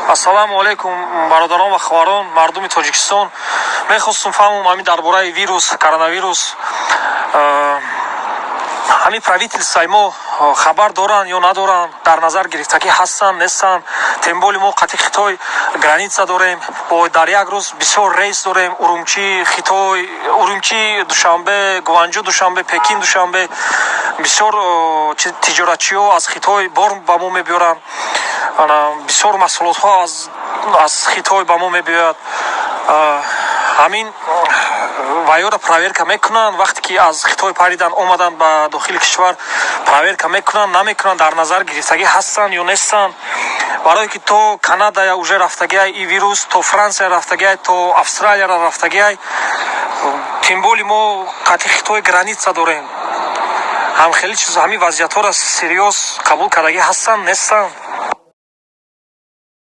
Ассалому алайкум, бародарон ва хоҳарон, мардуми Тоҷикистон. Мехостум фаҳмам ҳамин дар бораи вирус, коронавирус, ҳамин правительствои мо хабар доранд ё надоранд, дар назар гирифтагӣ ҳастанд, нестанд? Тем более мо қати Хитой граница дорем, бо дар як рӯз бисёр рейс дорем: Урумчи, Хитой, Урумчи, Душанбе, Гуанҷу, Душанбе, Пекин, Душанбе. Бисёр тиҷоратчиҳо аз Хитой бор ба мо мебиёранд, бисёр маҳсулотҳо аз Хитой ба мо мебиёяд. Ҳамин вайёро проверка мекунанд? Вақте ки аз Хитой паридан, омаданд ба дохили кишвар, проверка мекунанд, намекунанд? Дар назар гирифтагӣ ҳастанд ё нестанд? Барое ки то Канадая уже рафтагиай и вирус, то Франсия рафтагиай, то Австралияра рафтагиай. Тем более мо қати Хитой граница дорем. Ҳам хеле чиз, ҳамин вазъиятҳоро всерьёз қабул кардагӣ ҳастанд, нестанд?